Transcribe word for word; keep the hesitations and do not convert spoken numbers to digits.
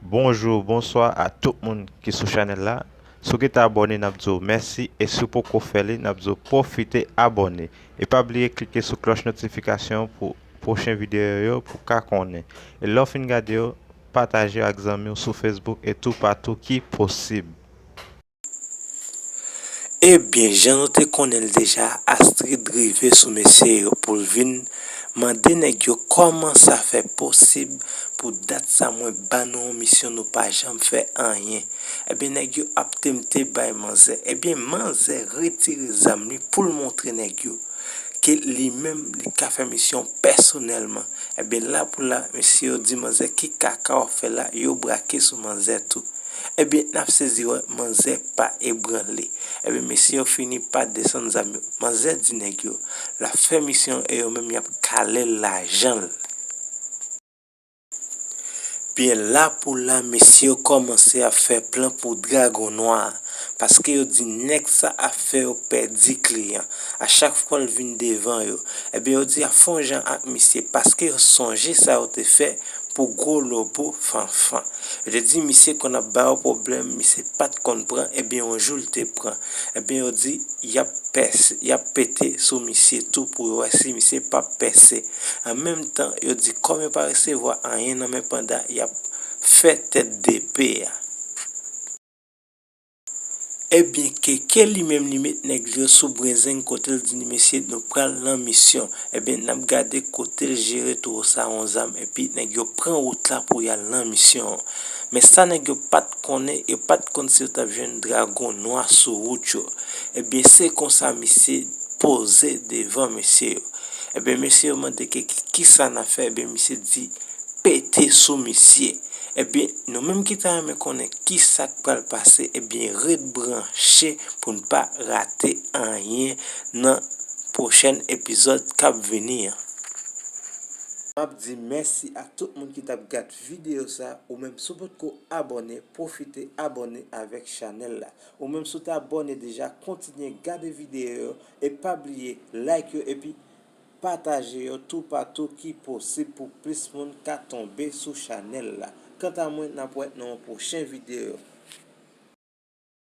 Bonjou, bonswa a tout moun ki sou chanèl la. Si w gentan abòne, n ap di w mèsi, e si w poko fè li, n ap di w pwofite abòne. E pa bliye klike sou klòch notifikasyon pou pwochen videyo yo pou w ka konnen. E lè w fin gade yo, pataje yo ak zanmi w sou Facebook e toupatou ki posib. Ebyen, jan nou te konnen l deja, Astrid rive sou mesye yo pou l vin mande nèg yo kòman sa fè posib pou dat sa mwen ba nou yon misyon nou pa janm fè anyen. Ebyen, nèg yo ap temte bay manzè. Ebyen, manzè retire zam li pou l montre nèg yo ke li menm li ka fè misyon pèsonèlman. Ebyen, la pou la, mesye yo di manzè ki kaka w ap fè la, yo brake sou manzè tou. Ebyen, n ap sezi wè manzè pa ebranle. Ebyen, mesye yo fini pa desann zam yo. Manzè di nèg yo l ap fè misyon e yo menm y ap kale l lajan l. Byen, la pou la, mesye yo kòmanse ap fè plan pou Dragon Nwa a, paske yo di nèg sa ap fè yo pèdi kliyan. A chak fwa l vin devan yo, ebyen, yo di ap fè yon jan ak misye, paske yo sonje sa yo te fè pou gwo lobo Fanfan. Yo te di misye konn ap ba yo pwoblèm, misye pa t konn pran, ebyen, yon jou l te pran. Ebyen, yo di y ap pèse, y ap pete sou misye tou pou yo wè si misye p ap pèse. An menm tan, yo di kòm yo pa resevwa anyen nan men Panda, y ap fè tèt de pe a. Ebyen, Keke li menm li met nèg li yo sou brenzeng kote l di mesye nou pral nan misyon. Ebyen, n ap gade kote l jere towo sa yon zam epi nèg yo pran wout la pou y al nan misyon an. Men sa nèg yo pa t konnen, yo pa t konn si yo t ap jwenn Dragon Nwa sou wout yo. Ebyen, se konsa misye poze devan mesye yo. Ebyen, mesye yo mande Keke kisa n ap fè, ebyen, misye di pete sou misye. Ebyen, nou menm ki ta renmen konnen kisa k pral pase, ebyen, ret branche pou n pa rate anyen nan pwochèn epizòd k ap vini an. M ap di mèsi a tout moun ki t ap gad videyo sa, ou menm si w potko abòne, pwofite abòne avèk chanèl la. Ou menm si w te abòne deja, kontinye gade videyo yo e pa bliye like yo epi pataje yo toupatou ki posib pou plis moun ka tonbe sou chanèl la. Kanta mwen, n ap wè nan yon pwochen videyo.